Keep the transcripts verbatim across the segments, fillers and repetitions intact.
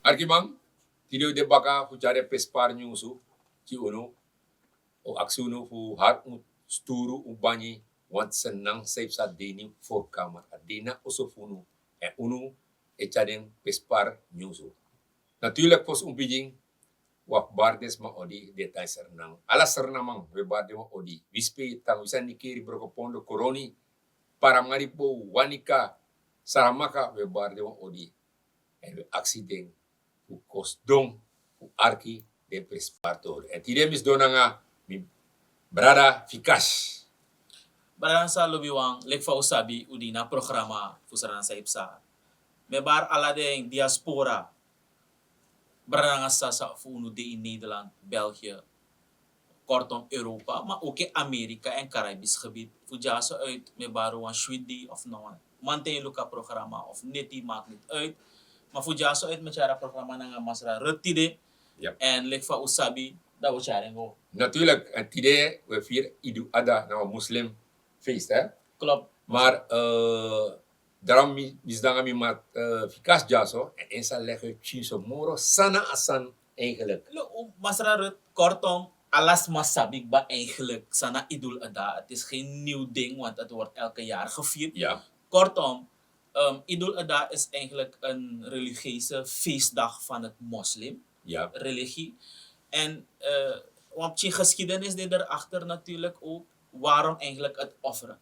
Arkiman, tide wi de baka fu tyari en pespari nyunsu gi unu. O aksi unu fu hari un sturu un banyi, want Sranan san e psa de ini fu forkamer, a de na oso fu unu, èn unu e tyari den pespari nyunsu. Natuurlijk, fosi un bigin, wi abi bari den sma odi di e tan ini Sranan. Ala Srananman, wi e bari den wan odi. Wi spe, Tangi, Sandikeri, Brokopondo, Koroni, Paramaribo, Wanica, Saramaka, wi e bari den wan odi. Èn wi e aksi den fu kon sidon fu arki den pespari tori. Èn tide mi sidon nanga mi brada Fikas. Brada, san lobi wan, leki fa un sabi, un de ini a programa fu Sranan san e psa. Mi e bari ala den diaspora, brada nanga sisa fu unu di de ini Nederland, België, kortom Europa, ma ook in Amerika en Caribisch gebied. Fu dyaso uit mi e bari wan switi dei of no, manten yu luku a programa of neti, maakt niet uit. Ma fu dyaso uit mi e tyari a programa nanga Masra Ruth tide. Ja. En leki fa un sabi, dan wi o tyari en go. Natuurlijk, en tide wi e firi Idul Adha, na wan moslim feest, hè? Klopt. Maar, eh, daarom mi, mi sidon nanga mi man, eh, Fikas dyaso, en en sa legi yu pikinso moro san na a sani eigenlijk. No, Masra Ruth, kortom, ala sma sabi kba eigenlijk san na Idul Adha. Het is geen nieuw ding, want het wordt elke jaar gevierd. Ja. Kortom, ehm, Idul Adha is eigenlijk een religieuze feestdag van het moslim, ja, religie. En, eh, wan pikin geschiedenis die erachter natuurlijk ook, waarom eigenlijk het offeren.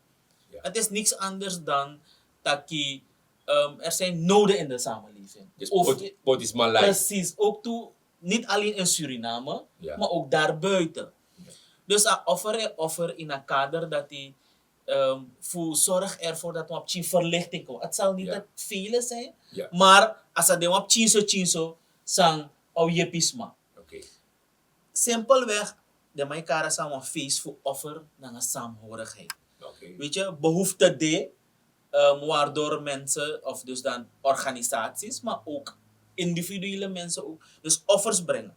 Ja. Het is niks anders dan taki, ehm, er zijn noden in de samenleving. Dus of poti-, poti sma lai. Precies, ook toe, niet alleen in Suriname, ja, maar ook daarbuiten. Ja. Dus a offer e offer in a kader dati, ehm, fu zorg ervoor dat wan pikin verlichting komt. Het zal niet, ja, het vele zijn, ja, maar a sa de wan pikinso pikinso san o yepi sma. Oké. Simpelweg, den man e kari a sani wan feest fu offer nanga saamhorigheid. Oké. Weet je, behoefte de, ehm, waardoor mensen, of dus dan organisaties, maar ook individuele mensen ook, dus offers brengen.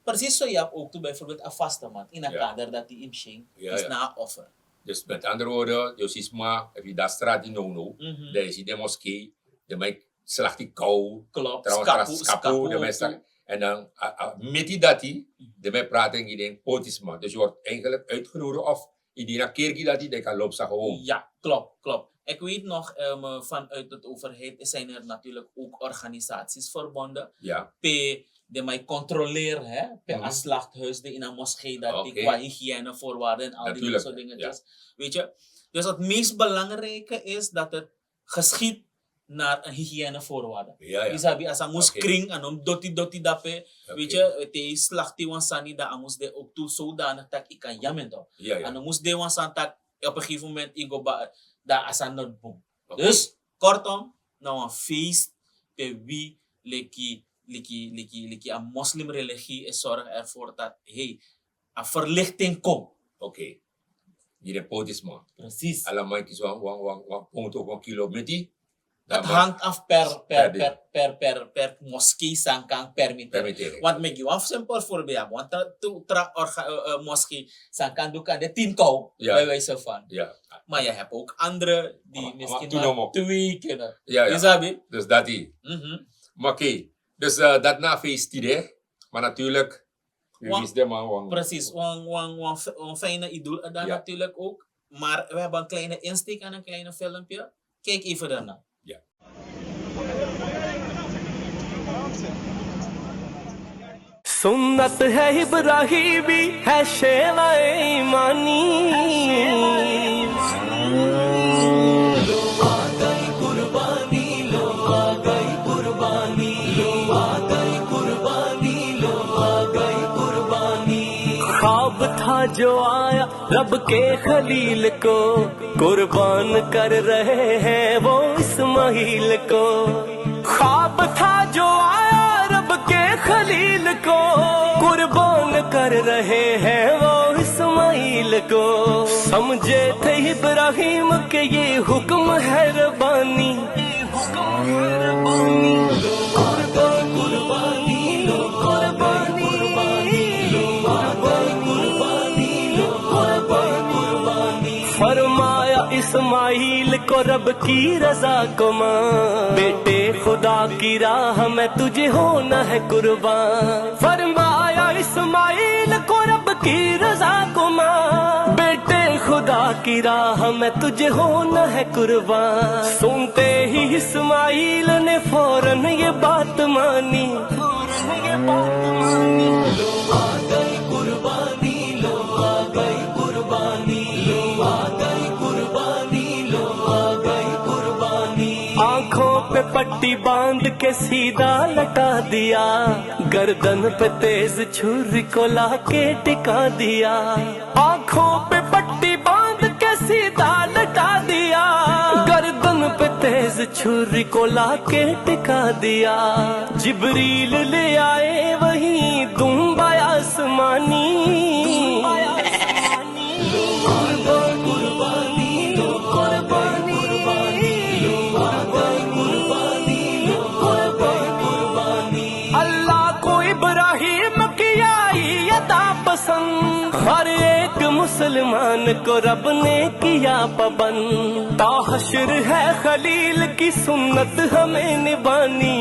Precies zo, yu abi ook toe bijvoorbeeld a vaste maand in a, ja, kader dati yu mus, ja, dus, ja, na a offer. Dus met andere woorden, yu si sma, efu yu de na strati now now, mhm, dan yu si den moskee, den man e slakti kow, klopt, trouwens, skapu, tra-, skapu, skapu den man e ook slakti. En dan, a, a, miti dati, mhm, den man e prati en gi den poti sma. Dus yu wordt eigenlijk uitgenodigd of yu de na kerki dati, dan yu kan lobi sa gewoon. Ja, klopt, klopt. Ik weet nog, ehm, vanuit het overheid zijn er natuurlijk ook organisaties verbonden. Ja. Pe den man e controleer, hè, pe, mhm, a slachthuis de, in a moskee dati, oké, qua hygiënevoorwaarden en al die, natuurlijk, soort dingetjes. Ja. Weet je? Dus het meest belangrijke is dat het geschiet naar een hygiënevoorwaarde. Ja, ja. Yu sabi, a sa mus, oké, krin, a no mus doti doti dape. Oké. Weet je, te yu slakti wan sani dan a mus de ook toe zodanig taki yu kan yam en toch. Ja, ja. A no mus de wan sani taki op een gegeven moment yu go ba, dan a sani no bun. Oké. Dus, kortom, na wan feest pe wi leki, leki, leki, leki a moslimreligie e zorg ervoor dat, hey, a verlichting komt. Oké. Gi den poti sma. Precies. Ala man e kisi wan, wan, wan, wan pontu of wan kilo miti. Het hangt af per, per, per, per, per, per moskee san kan permitteren. Permitteren. Want mi e gi wan simpel voorbeeld. Want tra-, tu-, tra-, orga-, eh, eh, moskee san kan du kande tin kow, ja, bij wijze van. Ja. Maar je hebt ook andere die, ma-, misschien maar twee kunnen. Ja, ja. Yu sabi? Dus dati. Mhm. Maar oké. Dus, eh, dati na a feest tide. Maar natuurlijk, wi wisi den man wan. Precies, wan, wan, wan f-, wan fijne Idul Adha, ja, natuurlijk ook. Maar we hebben een kleine insteek en een kleine filmpje. Kijk even daarna. Ja. Sunnat hai Ibrahimi, hai shela imani. خواب تھا جو آیا رب کے خلیل کو، قربان کر رہے ہیں وہ اسماعیل کو۔ خواب تھا جو آیا رب کے خلیل کو، قربان کر رہے ہیں وہ اسماعیل کو۔ سمجھے تھے ابراہیم کے یہ حکم ہے ربانی۔ فرمایا اس اسماعیل کو رب کی رضا کو مان، بیٹے خدا کی راہ میں تجھے ہونا ہے قربان۔ فرمایا اسماعیل کو رب کی رضا کو مان، بیٹے خدا کی راہ میں تجھے ہونا ہے قربان۔ سنتے ہی اسماعیل نے فوراً یہ بات مانی۔ آنکھوں پہ پٹی باندھ کے سیدھا لٹا دیا، گردن پہ تیز چھری کو لا کے ٹکا دیا۔ آنکھوں پہ پٹی باندھ کے سیدھا لٹا دیا، گردن پہ تیز چھری کو لا کے ٹکا دیا۔ جبریل لے آئے وہیں دمبا آسمانی۔ اللہ کو ابراہیم کی آئی ادا پسند، ہر ایک مسلمان کو رب نے کیا پابند۔ تا حشر ہے خلیل کی سنت ہمیں نبھانی۔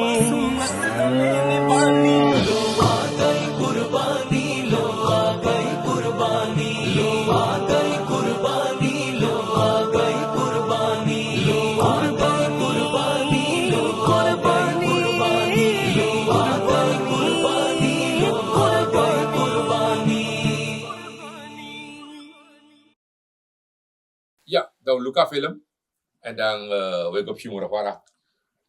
Ya, dan un luku a film. En dan, eh, we go pikin moro fara.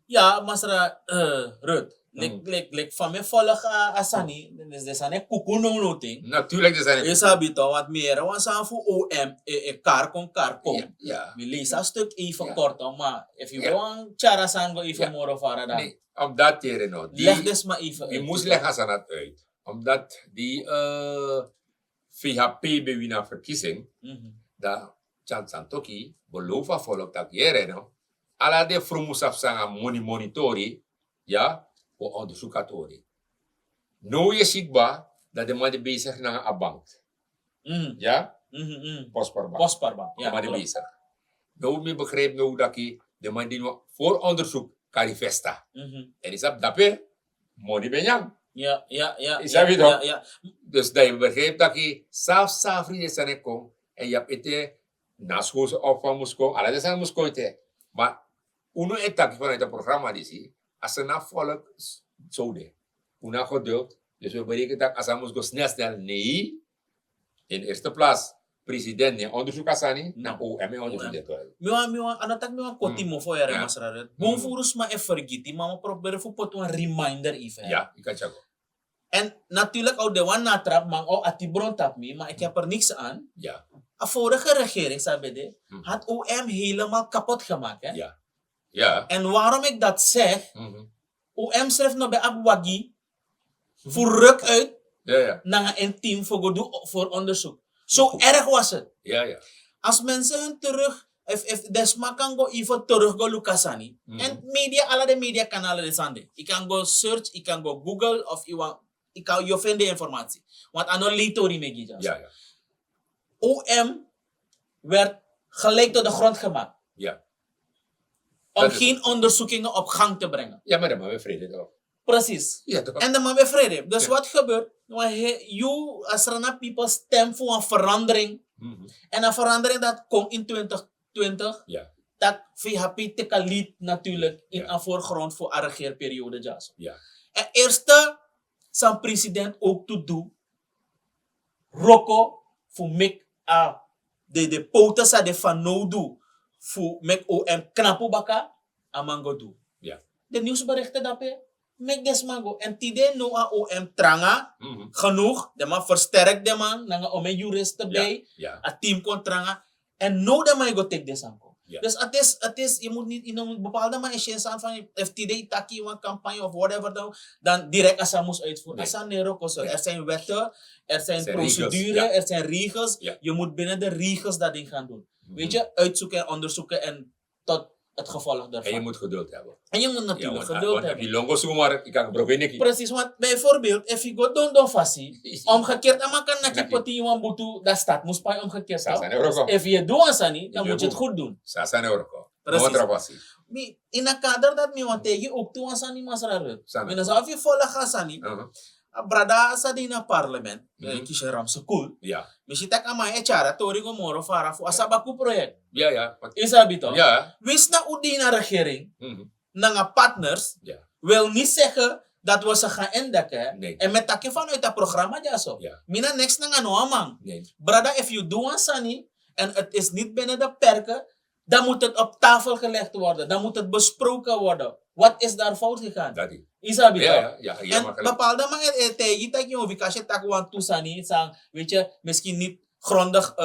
Ya, masra, eh, Ruth. Lek, lek, lek fa mi e folg a, a sani, den, den sani e kuku now now ten. Natuurlijk, den sani e kuku. Yu sabi toch, want mi yere wan sani fu O M, e, e kari kon, kari kon. Ya, ya. Mi lees a stuk even kort, hoor, maar if you wan tyari a sani go even moro fara dan. Nee, omdat yere no. Leg den sma even uit. Yu mus leg a sani uit. Omdat die, eh, V H P ben win a verkiezing, dan Tjan Santoki beloof a volk taki yere no. Ala den frumu sabi sanga moni moni tori, ya, go onderzoek a tori. Now yu e si kba, dan den man de bezig nanga a bank. Ya? Postparba. Postparba, ya, klopt. Den man de bezig. Now mi begrijp now taki den man de no vooronderzoek kari festa. En yu sabi dape, moni ben nyan. Ya, ya, ya. Yu sabi toch? Ya, ya. Dus dan yu begrijp taki safi safi den sani e kon, en yu abi ete na school se of van mus kon, ala den sani mus kon ete. Maar unu e taki vanuit a programma disi, a sani volk s-, so de. Unu a geduld, dus we bereken taki a sani mus go snel snel, nee. In eerste plaats, president no e onderzoek a sani, na O M e onderzoek den tori. Mi wan, mi wan, a no taki mi wan koti mofo yere, masra Ruth. Bun furu sma e fergiti, ma mi o proberi fu poti wan reminder even. Ya, yu kan tyari go. En natuurlijk, a o de wan natrapman, a o ati bron tapu mi, maar ik heb er niks aan. Ja. A vorige regering, sabi de, had O M helemaal kapot gemaakt, hè? Ja. Ja. En waarom ik dat zeg, O M schrijft nog bij Abu Wagi, fu ruk uit, ja, ja, nanga een team fu go doen vooronderzoek. Zo erg was het. Ja, ja. Als mensen hun terug, if, if den sma kan go even terug go luku a sani. En media, ala den mediakanalen de sani de. Yu kan go search, yu kan go Google, of yu wan, yu kan, yu o feni den informatie. Want a no lei tori mi e gi dyaso. Ja, ja. O M werd gelijk tot de grond gemaakt. Ja. Om geen onderzoekingen op gang te brengen. Ja, maar dan ben je vrede toch? Precies. Ja, toch? En dan ben je vrede. Dus wat gebeurt? Want he, you, a Sranan people stem voor een verandering. En een verandering dat komt in twintig twintig. Ja. Dat V H P teken lead natuurlijk in a voorgrond voor a regeerperiode dyaso. Ja. En eerste, san president ook to doen, wroko fu meki a, de, de poten san de fanowdu fu meki O M knapu baka, a man go du. Ja. De nieuwsberichten dape, meki den sma go. En tide now a O M tranga, genoeg, den man versterk den man, nanga omeni juristen bij, a team kon tranga. En now den man e go teki den sani kon. Ja. Dus het is, het is, je moet niet, je moet bepaalde man e si en sani van, efu tide yu taki wan campagne of whatever dan, dan direct a sani mus uitvoer. Nee. A sani no e wroko so. Er zijn wetten, er zijn procedures, er zijn regels. Ja. Je moet binnen de regels dat ding gaan doen. Weet je, uitzoeken en onderzoeken en tot het gevolg daarvan. En je moet geduld hebben. En je moet natuurlijk geduld hebben. Longo zomaar, ik kan gebruiken neki. Precies, want bijvoorbeeld, efu yu go dondon fasi, omgekeerd a man kan naki poti yu wan butu, dan staat mus pai omgekeerd. Efu yu doet wan sani, dan moet je het goed doen. Sasa na oroko. Precies. Mi, in a kader dat mi wan tegi ook tu wan sani masra rut. Mi na sa fi fola ga sani. A brada sa de na parlement, kisi ram sukul. Mi si tak' a man e tyari a tori go moro fara fu a sabaku project. Yu sabi to. Wins na u de na regering, nanga partners, wil niet zeggen dat we ze gaan indekken. En met taki vanuit dat programma dyaso. Mi na niks nanga no a man. Brada, if you do wan sani en het is niet binnen de perken, dan moet het op tafel gelegd worden. Dan moet het besproken worden. Wat is daar fout gegaan? Yu sabi to. En bepaalde man e tegi tak' yu, wi kan si tak' wan tu sani san, weet je, misschien niet grondig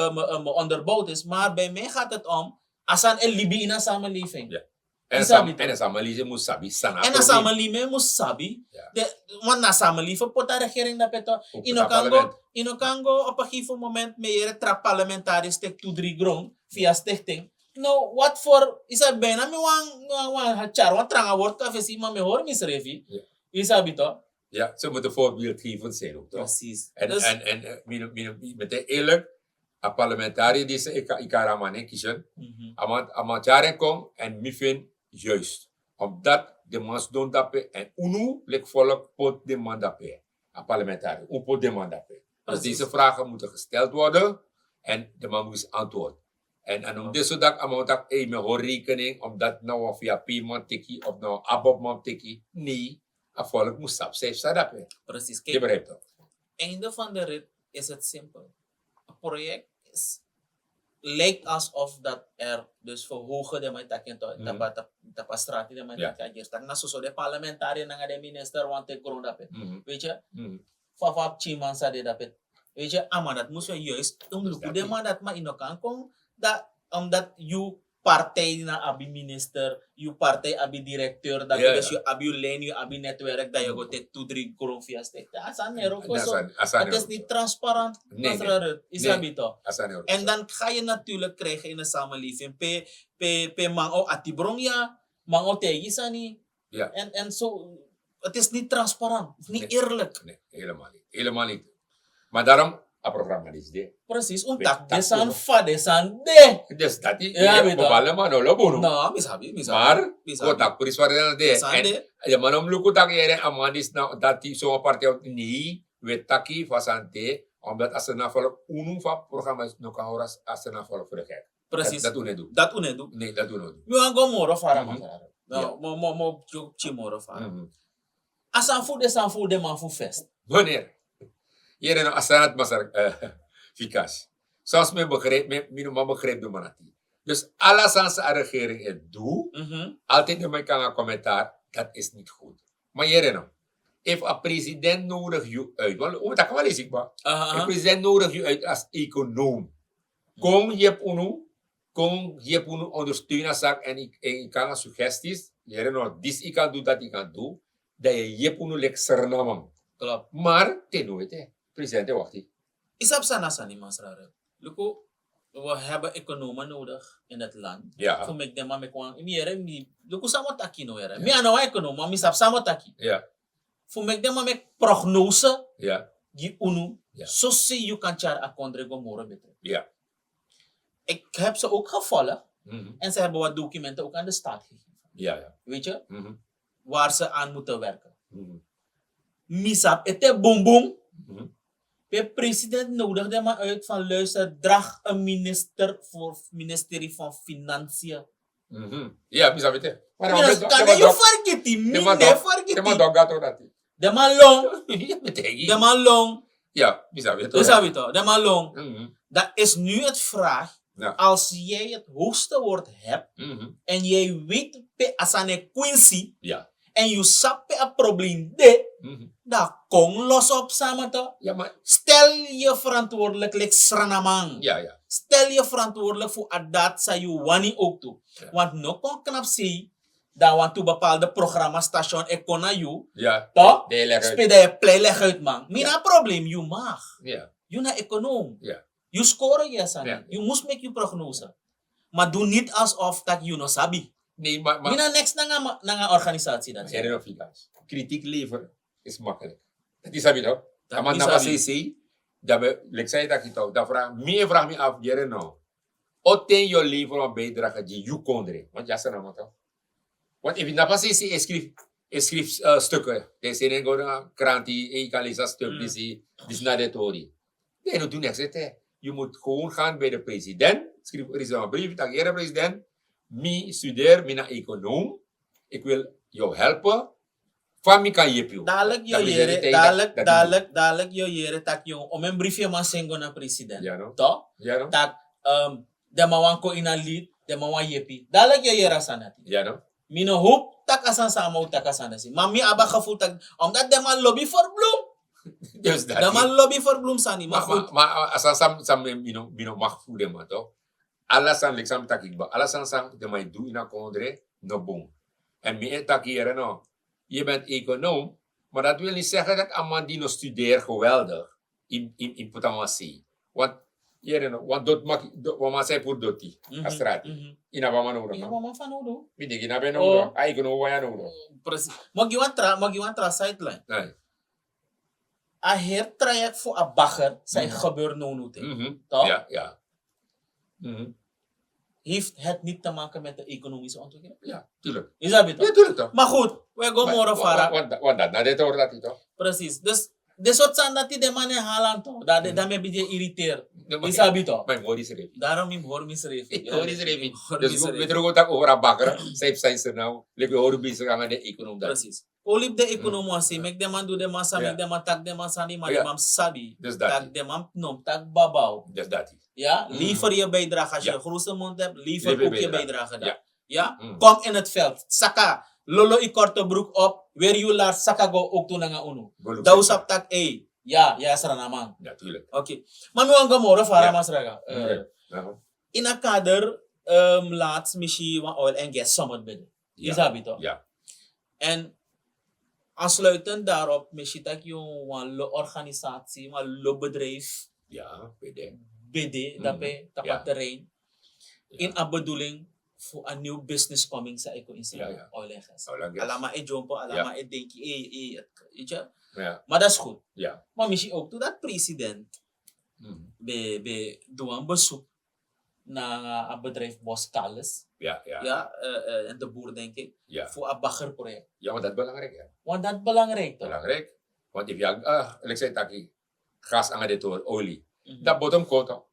onderbouwd is, maar bij mij gaat het om a sani e libi in a samenleving. En a samenleving mus sabi san na a problem. En a samenleving mus sabi. Want na samenleving poti a regering dape to. Yu no kan go, yu no kan go op a gegeven moment mi yere tra parlementaris teki tu dri gron via stichting. No, wat voor, yu sabi, bijna mi wan, wan tyari wan tranga word kan fesi, ma mi hori misrefi. Yu sabi to. Ja, ze moeten voorbeeldgevend zijn ook, toch? Precies. En, en, en, eh, mino, mino, mete eerlijk, a parlementari di se ika, ikara mane kisen. A man, a man tyari kon en mi fin juist. Omdat de man sidon dape en unu leki volk poti de man dape. A parlementari, un poti de man dape. Dus deze vragen moeten gesteld worden en de man moet antwoord. En, en om dit zodat a man tak' ei mi hori rekening, omdat na wan via payment teki of na wan abobman teki. Nee, a volk mus sabi san yu sabi dape. Precies. Kijk, einde van de rit is het simpel. Het project is, lijkt alsof dat er dus verhogen de man taki en to, tapa, tapa strati de man taki en, tak' na soso de parlementariër nanga de minister wan teki gron dape. Weet je? Fafa pikinman sa de dape. Weet je, a man dat mus we juist, un luku de man dat, ma yu no kan kon dat, omdat yu partij na abi minister, yu partij abi directeur, dat dus yu abi yu lijn, yu abi netwerk, dat yu go teki tu dri gron via stek. A sani nero koso. Het is niet transparant. Yu sabi to. En dan ga je natuurlijk krijgen in de samenleving pe, pe, pe man o ati bron ya, man o tegi sani. En, en zo, het is niet transparant, het is niet eerlijk. Nee, helemaal niet. Helemaal niet. Maar daarom, a programma is de. Precies, un taki de san fa de san de. Dus dat is, ja, we bepalen man no lo bunu. No, mi sabi, mi sabi. Maar, go taki pris fa de san de. En de man om luku taki yere a man is na dat die zo'n partij, nee, we taki fa san de, omdat a sani na volk unu fa programma is no kan hori a sani na volk voor de gek. Precies. Dat, dat un e du. Dat un e du. Nee, dat un e du. Mi wan go moro fara masra. No, mo, mo, mo, pikin moro fara. A sani fu de, sani fu de man fu fest. Wanneer? Yere no, a sani dati masra, eh, Fikas. Zoals men begrijpt, men, men man begrijpt de man dati. Dus ala sani san a regering e du, altijd de man kan a commentaar, dat is niet goed. Maar yere no. Efu a president nodig yu uit, want un taki wel eens, ik ba. Efu a president nodig yu uit als econoom. Kon yepi unu, kon yepi unu ondersteun a sani en yu, en yu kan a suggesties, yere no, disi yu kan du, dati yu kan du, dan yu yepi unu leki Sranan man. Klopt. Maar te nooit, hè. President e wakti. Yu sabi san na sani masra. Luku, we hebben economen nodig in het land. Ja. Fu meki den man meki wan, mi yere mi, luku san mi o taki no yere. Mi a no wan econoom, ma mi sabi san mi o taki. Ja. Fu meki den man meki prognose gi unu. Ja. Sosi yu kan tyari a kondre go moro beter. Ja. Ik heb ze ook gevolgd. En ze hebben wat documenten ook aan de staat gegeven. Ja, ja. Weet je? Waar ze aan moeten werken. Mi sabi ete bunbun. Pe president nodig den man uit van: luister, draag een minister voor ministerie van Financiën. Ja, mi sabi ete. Maar dan kan je vergeten, mi ne vergeten. Den man long. Den man long. Ja, mi sabi ete. Den man long. Dat is nu het vraag. Als jij het hoogste woord hebt en jij weet pe a sani e kwinsi, en yu sabi pe a probleem de, dan kon los op samen toch. Stel je verantwoordelijk, like Sranan man. Stel je verantwoordelijk voor a dati san yu wani ook tu. Want no kon knap sei dan wantu bepaalde programma station e kon na yu, toch? Speel dan yu plei leg uit, man. Mi na probleem, yu mag. Yu na econoom. Yu score yu sani. Yu mus meki yu prognose. Maar doe niet alsof dat yu no sabi. Nee, maar, maar... Mina next nanga, nanga organisatie dat. Heren of figas. Kritiek leveren is makkelijk. Dat is abi toch? Dat man na sabi. Sisi, dan ben, lek zei dat je toch, dan vraag, meer vraag me af, jere no. Oten yo lever wan bijdrage die you kondre. Want ja, sana toch? Want if na sisi e schrijf, e schrijf uh, stukken. Dan zijn go na kranti, e kan lezen stuk, die is, die is na de tori. Nee, no, doe niks, hè. Je moet gewoon gaan bij de president. Schrijf er eens een brief, tak, heer president, mi studeer, mi na econoom. Ik wil jou helpen. Fa mi kan yepi yu. Dadelijk yo yere, dadelijk, dadelijk, dadelijk yo yere tak yo. Om een briefje man sengo na president. Ja, no? Toch? Ja, no? Tak, um, den man wan kon in a lead, den man wan yepi. Dadelijk yo yere a sani dati. Ja, no? Mi no hoop tak a sani san a man o taki a sani dati. Ma mi abi a gevoel tak, omdat den man lobi verbloem. Dus dat. Den man lobi verbloem sani, maar goed. Maar, maar, maar, a sani san, san mi, mi no, mi no mag voelen, man, toch? Ala sani, leki san mi taki kba. Ala sani san den man e du in a kondre, no bun. En mi e taki yere, no. Je bent econoom, maar dat wil niet zeggen dat a man die no studeer geweldig in, in, in put a wan sei. Want, yere no, wan doti maki, do-, wan man san e puru doti, mhm, a strati. Mhm. Yu no abi a man nodig, no? Yu no abi a man nodig. Mi denki yu no abi en nodig. Oh. A econoom wan ya nodig. Precies. Ma gi wan tra, ma gi wan tra sideline. Nee. A heri traject fu a bagger san e gebeur now, no, te. Mhm. Toch? Ja, ja. Mhm. Heeft het niet te maken met de economische ontwikkeling? Ja, tuurlijk. Is dat beter? Ja, tuurlijk toch. Maar goed, we gaan more fara. Want, want, want dat, na dit hoort dat niet, toch? Precies. Dus, dit soort sani dati den man e hala, toch? Dat, mhm, dan mi e bigin irriteer. Is dat beter? Maar ik hoor die schrijf. Daarom ik hoor mi schrijf. Ik hoor die schrijf. Dus we, we gaan het over a bagger. Zij zijn ze nou. Leki we horen bezig aan de economie. Precies. Kon libi den ekonomi wan sei, meki den man du den man sani, meki den man taki den man sani, ma den man sabi. Dus dati. Tak den man no, tak babau. Dus dati. Ja, lever je bijdrage. Als je een grote mond hebt, lever ook je bijdrage dan. Ja, kom in het veld. Saka, lolo yu korte broek op, weri yu lars, saka go ook tu nanga unu. Dan wi sabi tak, ei, ja, ja, Sranaman. Natuurlijk. Oké. Ma mi wani go more fara, Masra Ga. Eh, in a kader, ehm, laatst mi si wan oil and gas summit ben de. Ja. Yu sabi toch? Ja. En aansluitend daarop, mi si tak yu wan lo organisatie, wan lo bedrijf. Ja, B D. B D, dape, tapu a terrein. Ja. In a bedoeling fu a new business coming san e kon in, ja, oil and gas. Oil and gas. Ala man e jump, ala man e denki, eh, eh, weet je? Ja. Maar dat is goed. Ja. Maar mi si ook tu dat president, mhm, ben, ben du wan bezoek na a bedrijf Boskalis. Ja, ja. Ja, eh, eh, en de boer, denk ik. Ja. Voor a baggerproject. Ja, want dat is belangrijk, hè? Want dat is belangrijk, toch? Belangrijk. Want if you, ah, leki san yu taki, gas nanga de tori, olie. Mhm. Dat bodem koud, toch?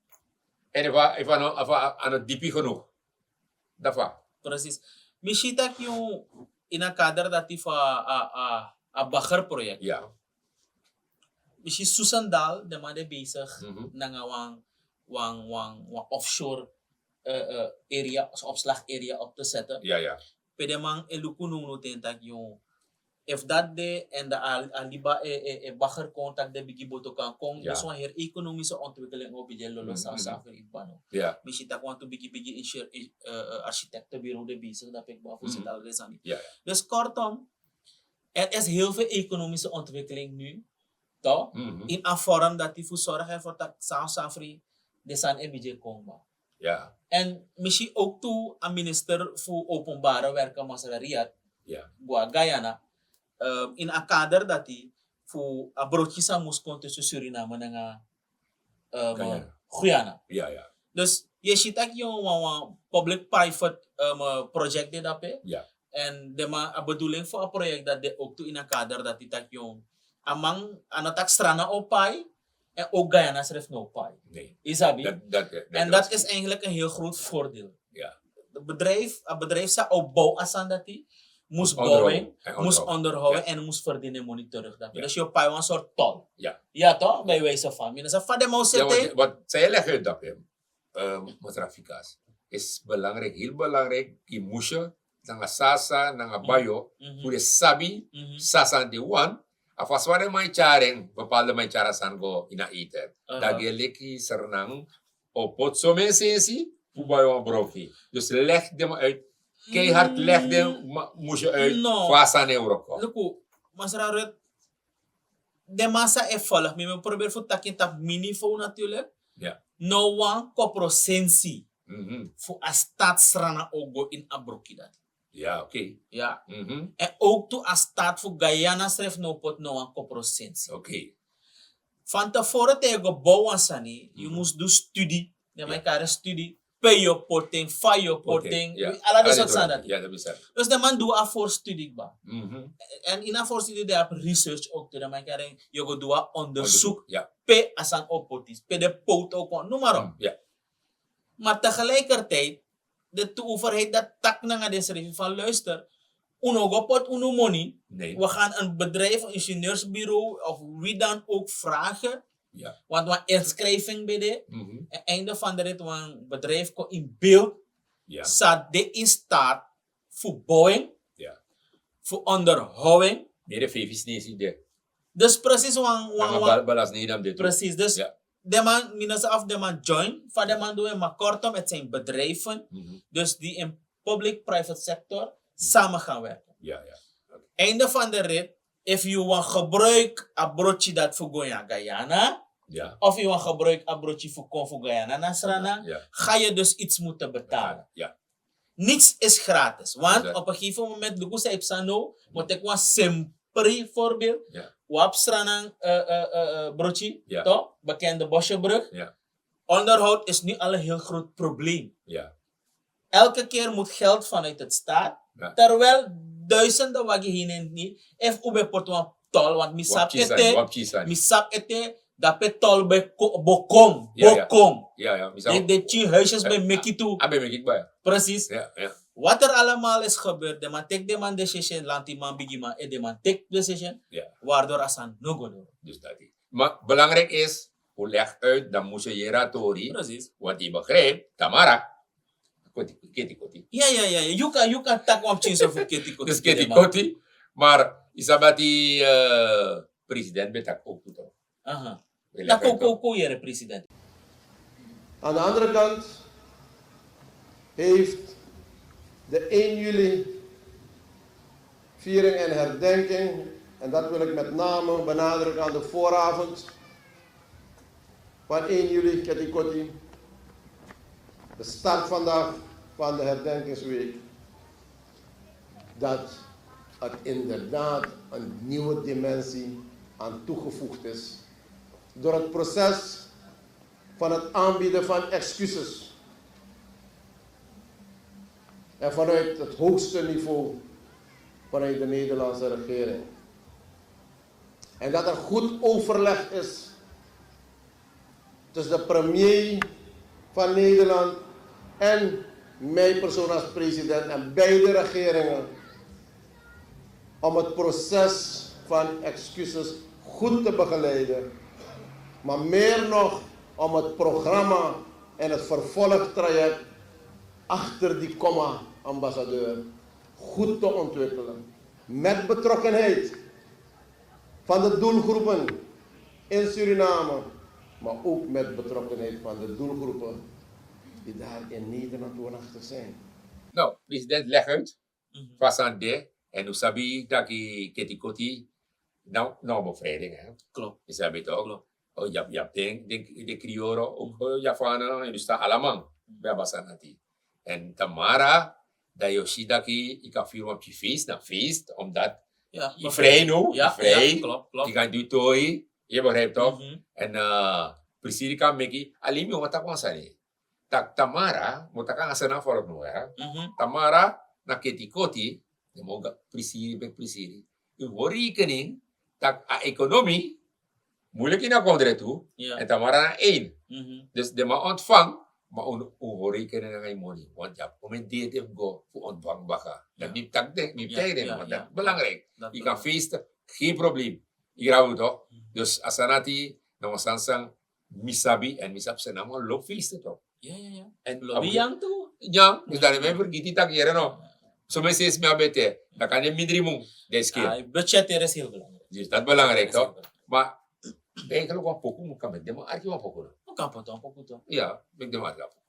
En if a, if a no, if a, a no dipi genoeg. Dat fa. Precies. Mi si tak yu in a kader dati fu a, a, a, a baggerproject. Ja. Mi si Susendal, den man de bezig, mhm, nanga wan, wan, wan, wan offshore, eh, eh, area, opslagarea op te zetten. Ja, ja. Pe den man e luku now, no, ten taki, yu, efu dati de, en dan a, a liba e, e, e bagger kon, tak' den bigi boto kan kon. Ja. Dus wan heri economische ontwikkeling o bigin lolo, mhm, South, mhm, Afrika, no. Ja. Mi si tak' wantu bigi, bigi insu-, eh, eh, architectenbureau de bezig, dape kba fu, mhm, seti ala den sani. Ja, ja. Dus kortom, er is heel veel economische ontwikkeling nu, toch? Mhm. In a vorm dati fu zorg ervoor tak' South Afrika den sani e bigin kon kba. Ja. En mi si ook tu a minister fu Openbare Werken, Masra Riyad, ja, go na Guyana, eh, in a kader dati fu a brokki san mus kon tussen Suriname nanga, eh, Guyana. Guyana. Ja, ja. Dus yu e si tak' yu wan, wan public-private, eh, project de dape. Ja. En den man, a bedoeling fu a project dati de ook tu in a kader dati, tak' yu, a man, a no tak' Sranan o pai, en ook Guyana srefi no o pai. Nee. Yu sabi? Dat, dat, dat, en dat is eigenlijk een heel groot voordeel. Ja. De bedrijf, a bedrijf san o bow a sani dati, mus bow en, mus onderhouden en mus verdien en money terug dape. Ja. Dus yu o pai wan soort tol. Ja. Ja, toch? Bij wijze van. Mi no sabi fa den man o seti. Ja, want, want san yu e legi uit dape, eh, Masra Fikas, is belangrijk, heel belangrijk, gi musye, nanga sasa, nanga bayo, mhm, fu den sabi, mhm, san san den wani, a fasi fa den man e tyari en, bepaalde man e tyari a sani go ini a eten. Aha. Dan gi leki Sranan o poti somen sensi fu bai wan brokki. Dus leg den man uit, keihard leg den ma-, musye uit, no, fa a sani e wroko. Luku, Masra Rut, den man san e folg mi, mi e probeer fu taki en tapu mi niveau natuurlijk. Ja. No wan kopro sensi, mhm, fu a stad Sranan o go ini a brokki dati. Ya, oké. Ya. Mhm. En ook tu a staat fu Guyana srefi no poti no wan koprosensi. Oké. Van tevoren te yu go bow wan sani, yu mus du studi. Den man kari studi pe yu o poti en, fa yu o poti en, ala den sortu sani dati. Dus den man du a voorstudie kba. En ini a voorstudie den abi research ook tu, den man kari yu o go du a onderzoek pe a sani o poti, pe den poot o kon, noem maar op. Maar tegelijkertijd de overheid dati taki nanga den srefi van luister, un no go poti unu moni. We gaan een bedrijf, een ingenieursbureau of wie dan ook vragen. Want wan inschrijving ben de. En einde van de rit wan bedrijf kon in beeld. Sa de in staat fu bouwing, fu onderhouding. Meer de vijf is niet in de. Dus precies wan wan wan. Balas niet dan dit. Precies, dus den man, minister of den man join, fa den man du en, maar kortom het zijn bedrijven dus die in public private sector samen gaan werken. Einde van de rit, if you wan gebruik a brochi dat fu go na Guyana, of you wan gebruik a brochi fu kon fu Guyana na Sranan, ga je dus iets moeten betalen. Niks is gratis. Want op een gegeven moment, luku sa ipsano, moet ik wan simpel voorbeeld. Wap Sranan brochi, toch? Bekende Bosjebrug. Onderhoud is nu al een heel groot probleem. Elke keer moet geld vanuit het staat, terwijl duizenden wagi heen en niet, if u ben poti wan tol, want mi sabi ete, mi sabi ete, dape tol ben kon, bokon, bokon. Den tien huisjes ben meki tu. Precies. Wat er allemaal is gebeurd, den man take den man decision, lantiman, bigiman, en den man take decision, waardoor a sani no go door. Dus dat is. Maar belangrijk is, hoe leg uit, dan moet je hier a tori. Precies. Want je begrijpt, Tamara, koti, keti koti. Ja, ja, ja, ja. You can, you can talk wan pikin so fu keti koti. Dus keti koti. Maar, isabati, eh, president ben taki ook toch. Aha. Na ko, ko, ko yere president. Aan de andere kant heeft de één juli viering en herdenking, en dat wil ik met name benadrukken aan de vooravond van één juli, keti koti, de start vandaag van de herdenkingsweek, dat het inderdaad een nieuwe dimensie aan toegevoegd is door het proces van het aanbieden van excuses. En vanuit het hoogste niveau, vanuit de Nederlandse regering. En dat er goed overleg is tussen de premier van Nederland en mij persoonlijk als president en beide regeringen om het proces van excuses goed te begeleiden, maar meer nog om het programma en het vervolgtraject achter die komma, ambassadeur, goed te ontwikkelen. Met betrokkenheid van de doelgroepen in Suriname, maar ook met betrokkenheid van de doelgroepen die daar in Nederland woonachtig zijn. Nou, president, leg uit. Fa sani de, en un sabi taki keti koti na, na bevrijding, hè? Klopt. Yu sabi toch? Klopt. Oh, ya, ya, den, den, den Krioro, oh, ya fana, en dus ta alaman ben abi a sani dati. En tamara, dan yu o si taki yu kan firi wan pikin feest na feest, omdat yu frei, no? Yu frei. Klopt, klopt. Yu kan du tori, yu begrijp toch? En, eh, prisiri kan meki, alleen mi wani taki wan sani. Tak tamara, mi o taki nanga Sranan volk, no, hè? Tamara na keti koti, den man o go prisiri, ben prisiri. Un hori rekening, tak a economie moeilijk in a kondre tu, en tamara na één. Dus den man ontvang, maar un, un hori rekening nanga yu moni. Want ya, un mus dati go fu ontvang baka. Dat mi taki den, mi taki den, want dat is belangrijk. Yu kan feesten, geen probleem. Yu grabu toch? Dus a sani dati, na wan sani san mi sabi, en mi sabi Sranan man lobi feesten toch? Ya, ya, ya. En lobi yang tu. Ya, dus dan mi fergiti taki yere no. So mi sesi mi abi ete, dan kan den mindri mun, den skill. Ah, budgetteren is heel belangrijk. Dus dat is belangrijk toch? Maar eigenlijk wan poku, mi kan meki den man arki wan poku, no? Mi kan poti wan poku toch? Ya, meki den man arki wan poku.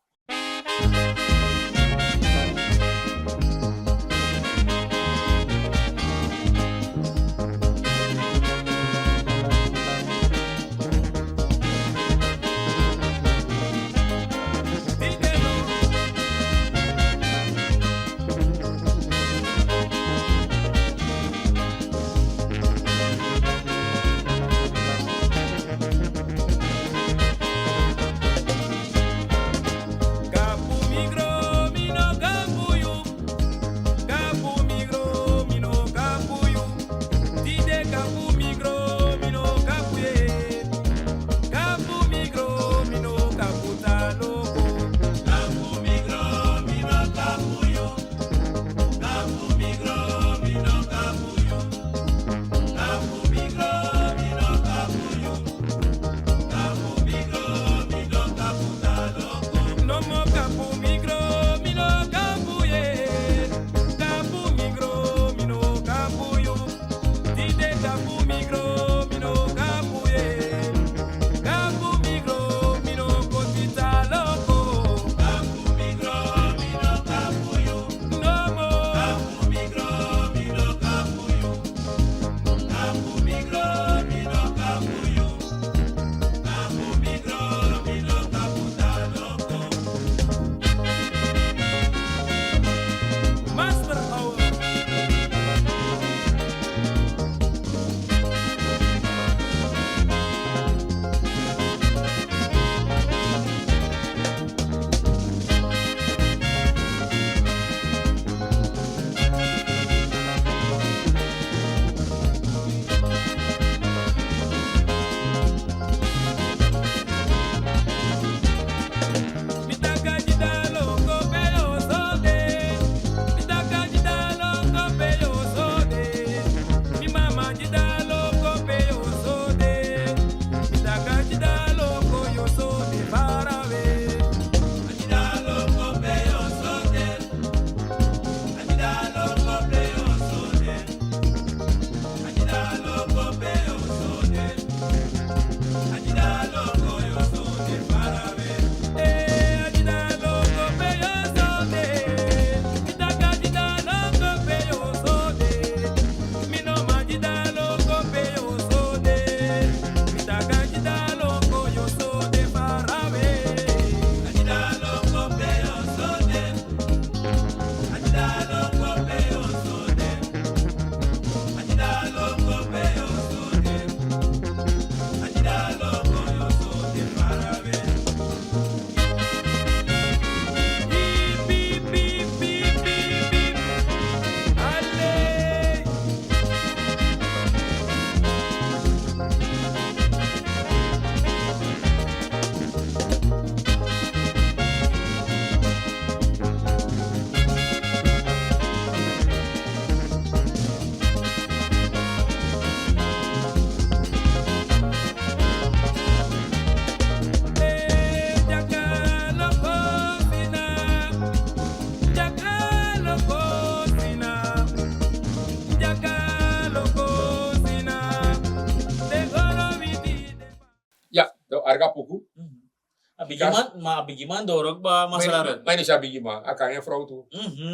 Bigiman, ma bigiman doro kba masra. Ma ini sa bigiman a kan en frow tu.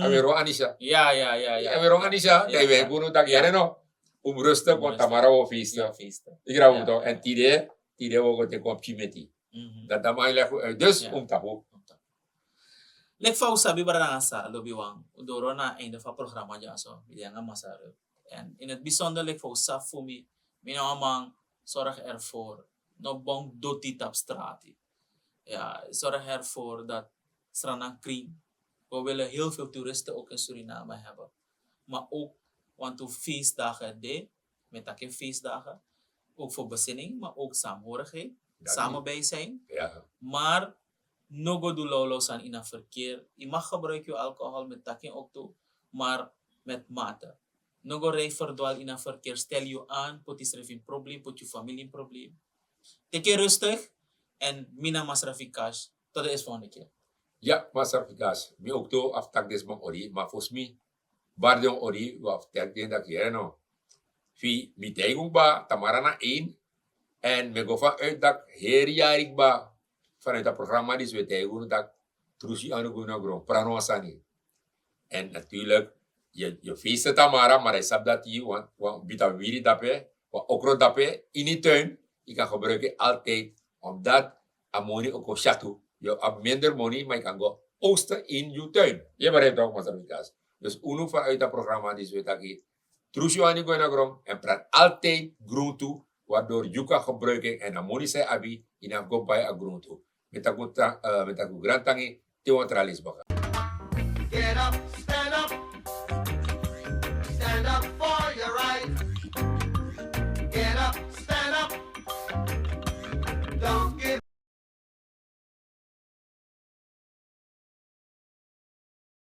A wero anisa. Ya ya ya ya. A wero anisa dan yu weri gunu taki yere no. Un rustig want tamara wo feeste. Igra un to en tide tide wo go te kon pimeti. Dat dan man lek un uit dus un tapu. Lek fa un sabi brada nanga sa lobi wan un doro na einde fa programa dyaso mi de nanga masra. En in het bijzonder lek fa un sabi fu mi mi na wan man sorg ervoor no bong doti tap strati. Ja, zorg ervoor dat Sranan kring. We willen heel veel toeristen ook in Suriname hebben. Maar ook want un feestdagen de met takin feestdagen ook voor bezinning maar ook saamhorigheid, samen bij zijn. Maar no go du lawlaw san ina verkeer. Yu mag gebruik yu alcohol met takin ook tu maar met mate. No go rij verdwal ina verkeer stel yu aan poti srif in probleem poti yu familie in probleem. Teki rustig. En mina masrafikas. Tot de is volgende keer. Ya masrafikas mi ook tu aftak desman ori maar fosmi. Bari den ori wi abi taki den daki yere no. Fi mi taigi un kba tamara na ein. En mi e go fan uit daki heri yari kba. Fan uit a programma disi wi e taigi unu daki trusi anu go ini a gron prano a sani. En natuurlik yu feeste tamara maar yu sabi dati wan bita wiri dape wan okro dape ini tuin. Yu kan gebruiki altijd omdat a moni o kon syatu. Yu abi minder moni maar yu kan go oosten in yu tuin. Yu e bari en tok masrafikas. Dus unu fan uit a programma disi wi e taki trusi anu go ini a gron en prati altijd gruntu. Waardoor yu kan gebruiki en a moni san yu abi yu na go bai a gruntu. Mi taki un grantangi. Te wan tra lesi baka.